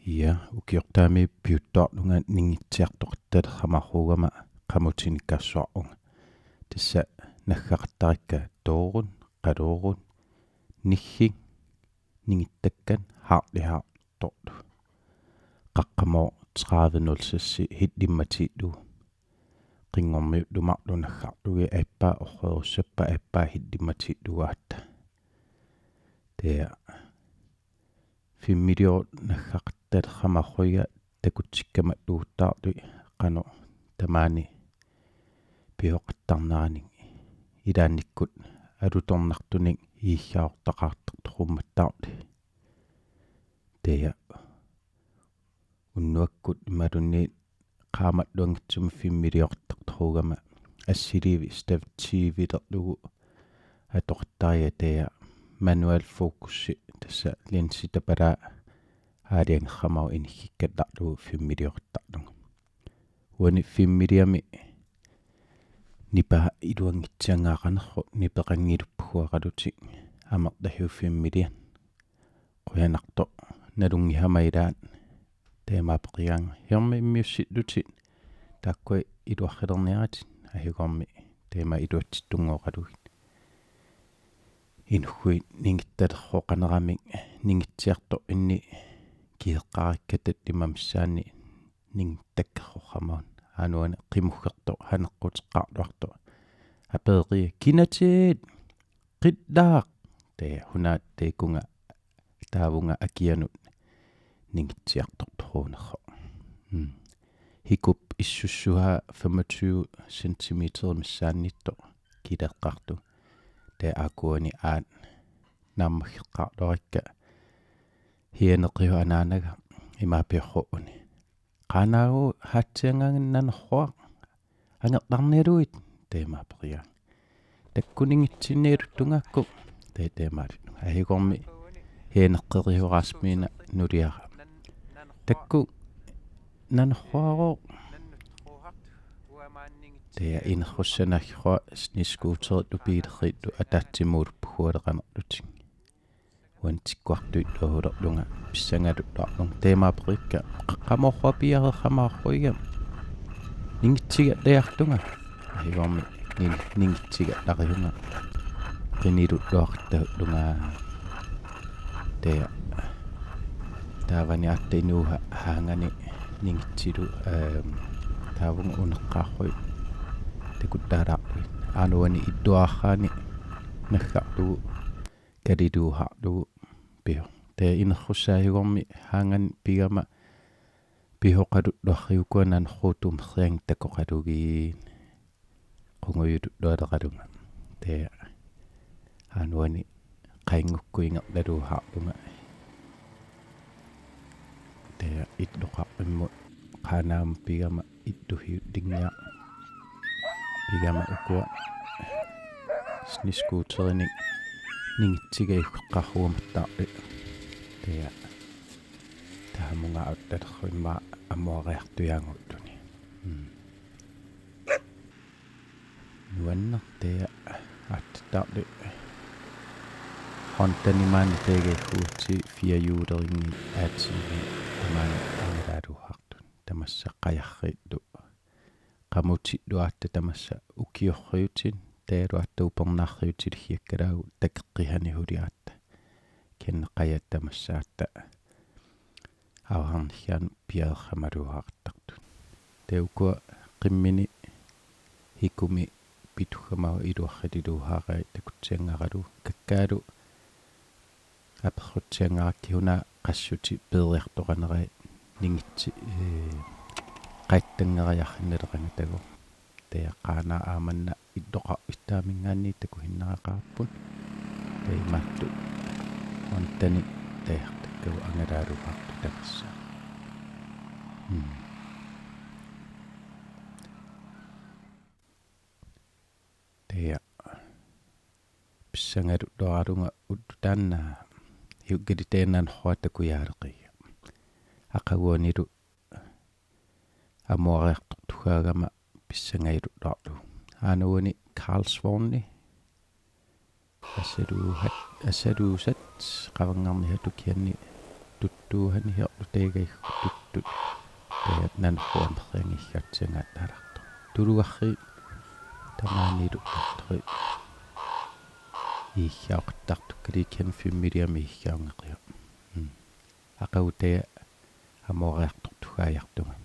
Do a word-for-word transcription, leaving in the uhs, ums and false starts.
Ja, ukiortaami piuttoorlunga ningitsiartoqattalerama quugama qamutinikaassuarunga. Tassa naggaqattarikka toorun, qaloorun, nigging, ningittakkan, haarlihaartorlu. Qaqqamooq tredive nul seks hillimmatiillugu. Qinngormiullu marluk naggarlugit aappaa orrerussappat aappaa hillimmatiillugu aatsaat. Tia. Filmiliorutta naggaqattalerama quuga takutsikkama tuuttaartui qanoq tamaani pihoqattarneranik ilaannikkut alutornartunik iiggaartaqartartorummattaartui. Tia. Unnuakkut imaluunniit qaammalluanngitsumik filmiliortartoruugama assiliivi Stav T V-lerlugu atoqattariga tia manual fokusi tassa linsi tapalaa aalajangerramavoq inikkikkallarlugu filmiliortarlunga. Uani filmiliami nipaa iluanngitsiangaaqanerpoq nipeqanngiluppugalutik amerlasoq filmiliat. Qujanartoq nalunngissama ilaat tia peqigaanga. Hiormi immiussillutit taakkua iluarsilerniarakkit ajugormi tia iluatsittunngoqalugit. Inugguit ningittalersoqaneramik ningitsiartoq inni kiseqqaarikka tallimat missaanni ningittakkersorama aamma uani qimuggertoq haneqquteqqaarluartoq. Aperia kinatit qillaaq. Tia una taakkunga taavunga akianut ningitsiartortoruunersoq. Mm. Hikup issussuhaa femogtyve centimeter missaanniittoq kileqqaartoq. Tia aajuku uani aat naammaggeqqaarluarikka hianeqisoq anaanaga imaappiorsuuni. Qaanaagu haatsiangaangat nanorsuaq angerlarnialuit tia peqigaanga. Taakku ningitsinnialuttungaakku tia tia maalillu. Ajugormi hianeqqerisoraasmiina nuliara. Taakku nanorsuarooq. Tia inersussanaagua snescooterillu biilerillu ataatsimuuluppugualeqanerlutik. Uani tikkuartuilluarulerlunga pissangalulluarlunga tia peqikka qaqqamooq piareerama quuga ningitsigallaartunga. Ajugormi nin- ningitsigallarlunga qinilulluaqattaallunga. Tia taavani aatsaat inuuha haangani ningitsilu ehm taavunga uneqqaarsuit takuttaalaarpugut. Aamma uani illuaraanni naggarlugu kaliluuharlugu pisoq. Tia inersussaq ajugormi haangani pigama pisoqalulluarlugu ukua nanorsuup tummerrianngitsoq takoqalugit qungujulullualeqalunga. Tia aamma uani qaanngukkut ingerlaluuharlunga. Tia illoqarfimmut qaanaamut pigama illusiullinniaq pigama ukua snescooterinik ningitsigajukkaqaruumattaarli. Tia taammunga attalersuimma amuariartujaanguulluni. Mm. Nuanneq tia aatsitaarli Hondanit maani taagajuuti firehjulerinngit A T V tamaani angalaaruuhartut. Tamassa qajarrillu qamutillu aatsaat tamassa ukiorriutin taavalu aatsaat upernaarriutilikkiakkalaagu takeqqisanik suli aatsaat. Kisianni qajat tamassaata avaarniaanut piareeramaluuartartut. Tia ukua qimmini hikumi pitugamavoq iluarsiluuarai takutsianngaralugu kakkaalu aperrutsianngarakkit una qassutit peeriartoqanerai ningitsi ee qaittanngeriarsinnaleqanngitsoq. Tia qaanaaq aamanna illoqarfittaaminngaanniit takusinnaaqqaarput. Tia imaattoq Hondanit tajartakkagut angalaaruuartut tamassa. Mm. Tia pissangalulluarlunga ulloq taanna hiukkali tia nanorsuaq takujaaleqiga. Aqaguanilu amuariartortugaagama pissangalulluarlugu. Aamma uani Karlsvogni asaluusat asaluusat qavanngarniatukkianni tuttuuhani hiorlu taigaikkut tuttut. Taja nanorlu amerlianngikkatsiangaat naalartoq. Tulugarri tamaanilu artori iiggaaqattartukkali Ken filmiliami iiggaanngeqiaq. Mm. Aqagu taja amooriartortugaartunga.